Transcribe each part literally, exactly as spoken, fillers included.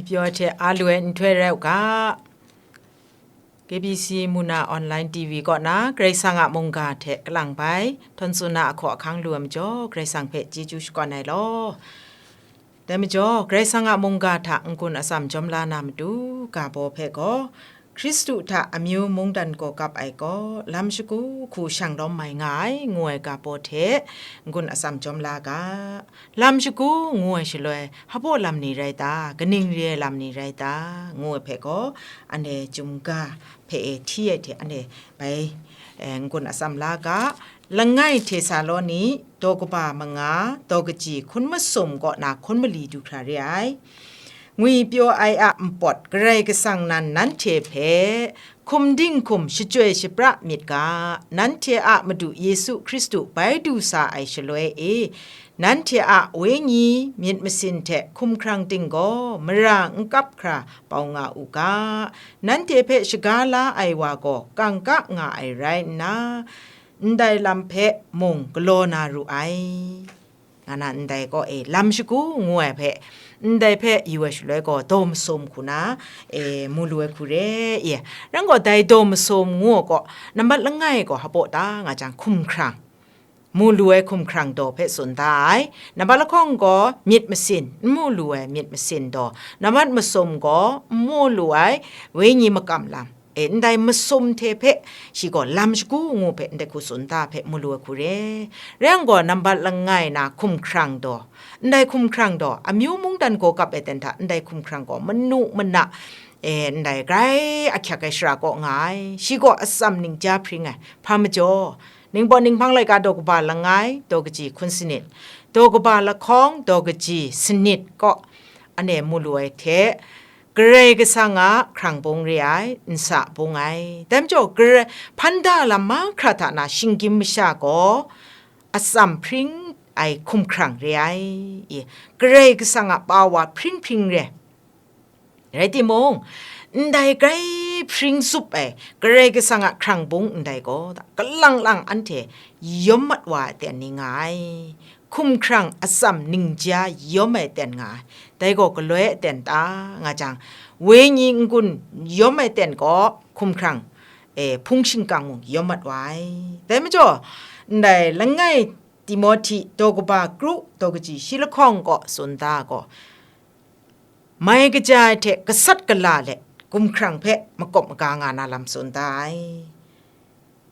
Pyaw hte a lu ai nhtoi rai u ga, K B C Muna Online T V kaw na Karai Kasang a mungga hte kalang bai, htawn tsun na ahkaw ahkang lu ai majaw, Karai Kasang hpe chyeju shakawn ai law. Dai majaw, Karai Kasang a mungga hta n-gun atsam jawm la na matu, ga baw hpe gaw, Hkristu hta amyu mungdan gaw kap ai gaw, lam shagu hku shang lawm mai nga ai, ngu ai ga baw hte n-gun atsam jawm la ga. Lam shagu ngu ai shaloi, hpaw lam ni rai ta? Kaning re ai lam ni rai ta? Ngu ai hpe gaw, anhte chyum ga hpe e hti ai hte anhte bai, eh, n-gun atsam la ga. Langai Htesaloni, daw kaba manga, daw kaji hkun masum kaw na hkun mali du hkra re ai. Ngwipyaw ai a npawt Karai Kasang nan nanhte hpe hkum dinghkum shachyoi shapra myit ga, nanhte a Madu Yesu Hkristu bai du sa ai shaloi e, nanhte a wenyi myit masin hte hkumhkrang ting gaw mara n kap hkra bau nga u ga, nanhte hpe shaga la ai wa gaw kangka nga ai rai nna, ndai lam hpe mung galaw na ru ai. Nga na ndai gaw, e, lam shagu ngu ai hpe, ndai hpe yu ai shaloi gaw, daw masum hku na, e, mu lu ai hku re, e, ran gaw, dai daw masum ngu ai gaw, nambat langai gaw, hpaw ta nga jang, hkumhkrang, mu lu ai hkumhkrang daw hpe tsun da ai. Nambat lahkawng gaw, myit masin, n mu lu ai myit masin daw. Nambat masum gaw, n mu lu ai wenyi makam lam. E, ndai masum hte hpe shi gaw lam shagu ngu hpe ndai hku tsun da hpe mu lu ai hku re. Rai yang gaw, nambat langai na hkumhkrang daw, ndai hkumhkrang daw, amyu mungdan gaw kap ai ten hta ndai hkumhkrang gaw manu mana, e, ndai grai ahkyak ai shara kaw nga ai. Shi gaw atsam ningja hpring ai. Hpa majaw, Ningpawt Ninghpang laika daw kaba langai, daw kaji hkun sanit, daw kaba lahkawng, daw kaji sanit kaw, anhte mu lu ai hte, Karai Kasang a hkrang bung re ai, nsa bung ai. Dai majaw, Karai, hpan da lam mahkra hta na shinggyim masha gaw, atsam hpring ai hkumhkrang re ai. I, Karai Kasang a pa wa hpring hpring re. Rai timung, ndai grai hpring tsup ai Karai Kasang a hkrang bung ndai gaw, kalang lang anhte yawm mat wa ai ten ni nga ai. Hkumhkrang atsam ningja yawm ai ten nga ai. Dai gaw galoi aten ta nga jang, wenyi n-gun yawm ai ten gaw hkumhkrang, e, hpung shingkang mung yawm mat wa ai. Dai majaw, ndai langai Timohti daw kaba kru, daw kaji shi lahkawng kaw tsun da gaw, mai kaja ai hte gasat gala let hkumhkrang hpe makawp maga nga na lam tsun da ai.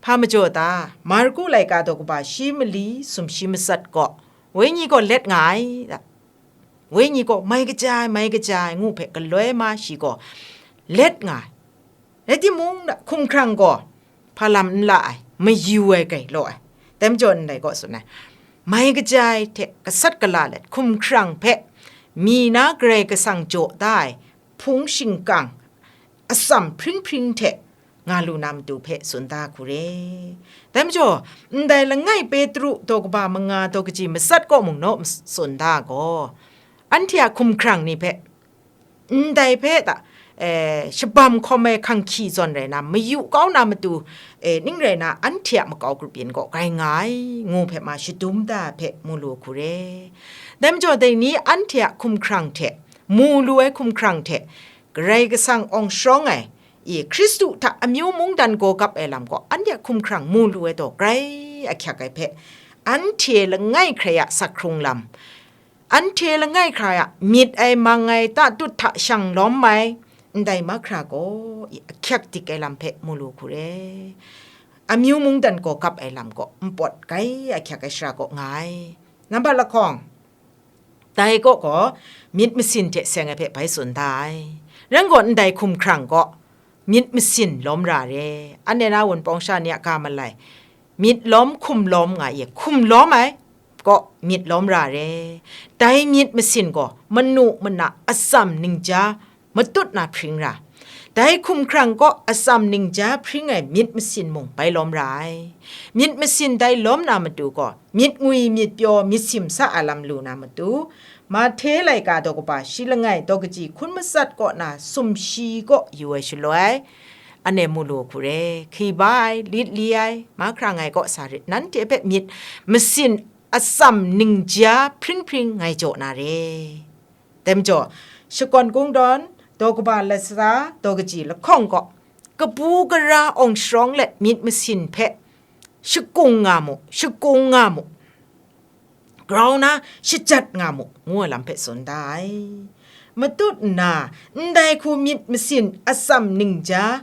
Hpa majaw ta? Marku laika daw kaba shi mali sumshi matsat gaw, wenyi gaw let nga ai, wenyi gaw mai kaja ai, mai kaja ai ngu hpe galoi ma shi gaw let nga ai. Rai timung, hkumhkrang gaw hpa lam n la ai, mayu ai grai law ai. Dai majaw ndai kaw tsun ai, mai kaja ai hte gasat gala let hkumhkrang hpe mi na Karai Kasang jaw da ai hpung shingkang atsam hpring hpring hte nga lu na matu hpe tsun da hku re. Dai majaw, ndai langai Petru daw kaba manga daw kaji matsat kaw mung naw tsun da gaw, anhte a hkumhkrang ni hpe ndai hpe ta, e, shabam hkawm ai hkanghki zawn rai na, mayu kau na matu, e, ning rai na, anhte a makau grup yin gaw grai nga ai, ngu hpe ma shadum da hpe mu lu hku re. Dai majaw, dai ni anhte a hkumhkrang hte, mu lu ai hkumhkrang hte, Karai Kasang awng sharawng ai, i, Hkristu hta amyu mungdan gaw gap ai lam gaw, anhte a hkumhkrang mu lu ai daw grai ahkyak ai hpe, anhte langai hkrai a sak hkrung lam, anhte langai hkra a myit ai mang ai tatut hta shang lawm ai, ndai mahkra gaw, i, ahkyak dik ai lam hpe mu lu hku re. Amyu mungdan gaw gap ai lam gaw npawt grai ahkyak ai shara kaw nga ai. Nambat lahkawng, dai kaw gaw myit masin hte seng ai hpe bai tsun da ai. Rai gaw, ndai hkumhkrang gaw myit masin lawm ra re. Anhte na wunpawng sha ni a ga malai, myit lawm hkum lawm nga ye, hkum lawm ai kaw myit lawm ra re. Dai myit masin gaw manu mana atsam ningja matut na hpring ra. Dai hkumhkrang kaw atsam ningja hpring ai myit masin mung bai lawm ra ai. Myit masin dai lawm na matu gaw, myit ngwi, myit pyaw, myit simsa a lam lu na matu, Mahte laika daw kaba shi langai daw kaji hkun matsat kaw na sumshi kaw yu ai shaloi, anhte mu lu hku re, hkiba ai, lit li ai, mahkra ngai kaw sa rit, nanhte hpe myit masin atsam ningja hpring hpring ngai jaw na re. Dai majaw, Shakawn Kungdawn, daw kaba latsa, daw kaji lahkawng gaw, kabu gara awng sharawng let myit masin hpe shakung nga mu, shakung nga mu, grau na shajat nga mu, ngu ai lam hpe tsun da ai. Matut nna, ndai hku myit masin atsam ningja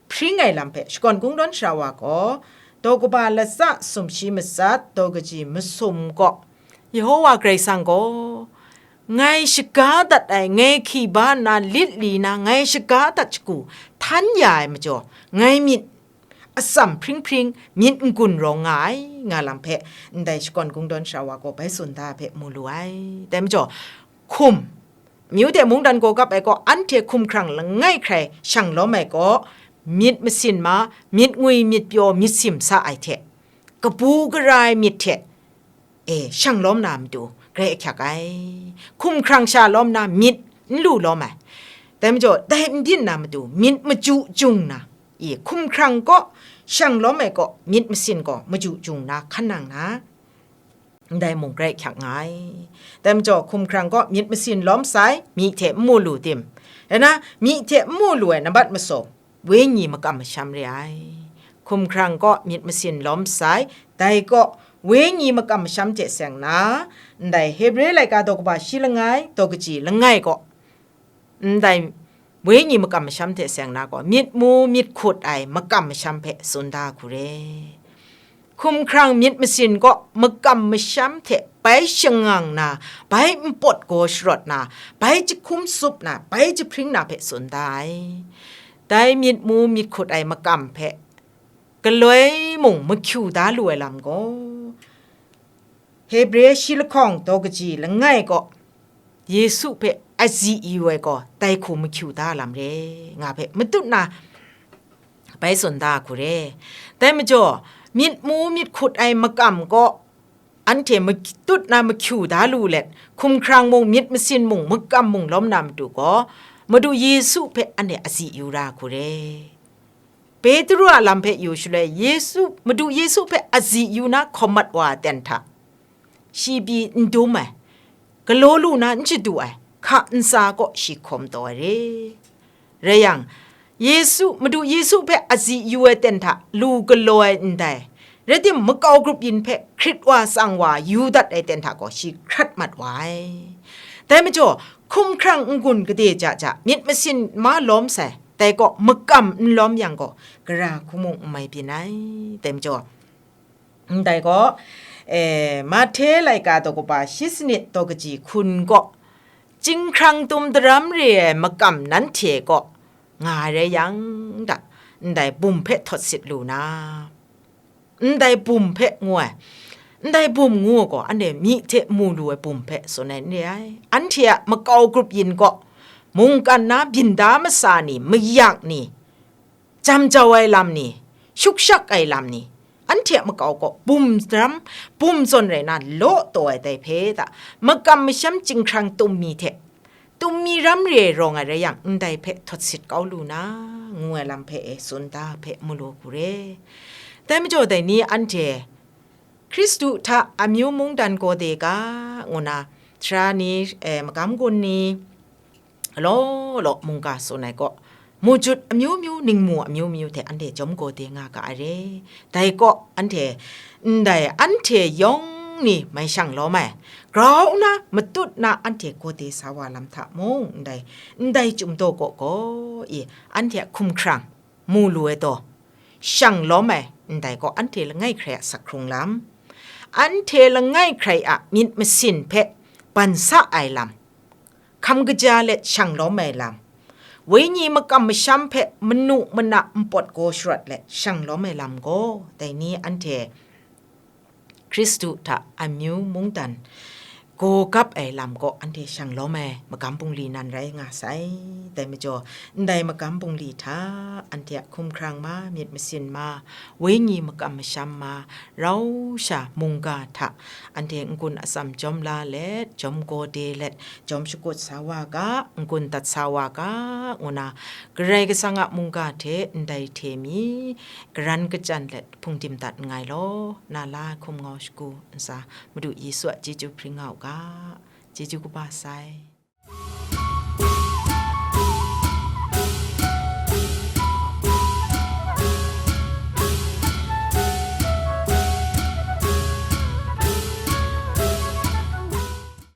hpring ai lam hpe Shakawn Kungdawn sara wa gaw, daw kaba latsa sumshi matsat, daw kaji masum gaw, Yehowa Karai Kasang gaw, ngai shaga dat ai, ngai hki ba nna lit li na, ngai shaga dat shagu htan ya ai majaw, ngai myit atsam hpring hpring, myit n-gun rawng nga ai, nga lam hpe ndai Shakawn Kungdawn sara wa gaw bai tsun da hpe mu lu ai. Dai majaw, hkum, amyu de mungdan gaw kap ai gaw, anhte hkumhkrang langai hkrai shang lawm ai gaw, myit masin ma, myit ngwi, myit pyaw, myit sim sa ai hte, kabu gara ai myit hte, e, shang lawm na matu, grai ahkyak ai. Hkumhkrang sha lawm na myit n lu lawm ai. Dai majaw, dai n byin na matu, myit maju jung na, e, hkumhkrang kaw shang lawm ai kaw, myit masin gaw maju jung na hkan nang na, ndai mung grai ahkyak nga ai. Dai majaw, hkumhkrang kaw myit masin lawm sai, myi hte n mu lu tim? Rai na, myi hte n mu lu ai nambat masum, wenyi makam masham re ai. Hkumhkrang kaw myit masin lawm sai, dai kaw wenyi makam masham hte seng na, ndai Hebre laika daw kaba shi langai, daw kaji langai kaw, ndai wenyi makam masham hte seng na gaw, myit mu myit hkut ai makam masham hpe tsun da hku re. Hkumhkrang myit masin gaw makam masham hte bai shangang na, bai npawt gaw sharawt na, bai jahkum tsup na, bai jahpring na hpe tsun da ai. Dai myit mu myit hkut ai makam hpe galoi mung mahkyu da lu ai lam gaw, Hebre shi lahkawng daw kaji langai gaw, Yesu hpe azi yu ai gaw, dai hku mahkyu da lam re, nga hpe matut na bai tsun da hku re. Dai majaw, myit mu myit hkut ai makam gaw, anhte matut na mahkyu da lu let, hkumhkrang mung, myit masin mung, makam mung lawm na matu gaw, Madu Yesu hpe anhte azi yu ra hku re. Petru a lam hpe yu shaloi, Yesu, Madu Yesu hpe azi yu na hkawm mat wa ai aten hta, shi pyi n dum ai, galaw lu na n shadu ai, hka ntsa kaw shi hkawm taw ai re. Rai yang, Yesu, Madu Yesu hpe azi yu ai aten hta lu galaw ai ndai, rai tim, makau grup yin hpe hkrit wa tsang wa yu dat ai aten hta gaw shi hkrat mat wa ai. Dai majaw, hkumhkrang n-gun gade ja ja, myit masin ma lawm sai, dai kaw makam n lawm yang gaw, gara hku mung n mai byin ai. Dai majaw, ndai gaw, e, Mahte laika daw kaba shi sanit daw kaji hkun gaw, chyinghkrang tum daram re ai makam nanhte kaw nga ai rai yang, da, ndai bum hpe htawt sit lu na, ndai bum hpe ngu ai, ndai bum ngu ai gaw, anhte myi hte mu lu ai bum hpe tsun ai n re ai. Anhte a makau grup yin gaw, mungkan na byin da masa ni, mayak ni, jam jau ai lam ni, shukshak ai lam ni, anhte a makau gaw bum daram, bum zawn rai na law taw ai dai hpe da, makam masham chyinghkrang tum mi hte, tum mi ram re ai rawng ai rai yang, ndai hpe htawt sit kau lu na, ngu ai lam hpe e tsun da hpe mu lu hku re. Dai majaw, dai ni anhte Hkristu hta amyu mungdan gaw de ga, ngu na, sara ni, e, magam gun ni, law law mungga tsun ai gaw, mujut amyu myu, ningmu amyu myu hte anhte jawm gaw de nga ga ai re. Dai kaw, anhte, ndai anhte yawng ni mai shang lawm ai, grau na, matut na anhte gaw de sa wa lam hta mung, ndai, ndai Chyum daw kaw gaw, i, anhte a hkumhkrang mu lu ai taw, shang lawm ai, ndai gaw anhte langai hkrai a sak hkrung lam, anhte langai hkrai a myit masin hpe ban sa ai lam, hkam kaja let shang lawm ai lam, wenyi makam masham hpe manu mana npawt gaw sharawt let shang lawm ai lam gaw, dai ni anhte Hkristu hta amyu mungdan gaw gap ai lam gaw anhte shang lawm ai magam bungli nan rai nga sai. Dai majaw, ndai magam bungli hta anhte a hkumhkrang ma, myit masin ma, wenyi makam masham ma, rau sha mungga hta anhte n-gun atsam jawm la let, jawm gaw de let, jawm shakut sa wa ga, n-gun dat sa wa ga, ngu na, Karai Kasang a mungga hte ndai hte mi, karan kachyan let hpungdim dat nngai law, na la ai hkum ngau shagu ntsa, Madu Yesu a chyeju hpring nga u ga, chyeju kaba sai.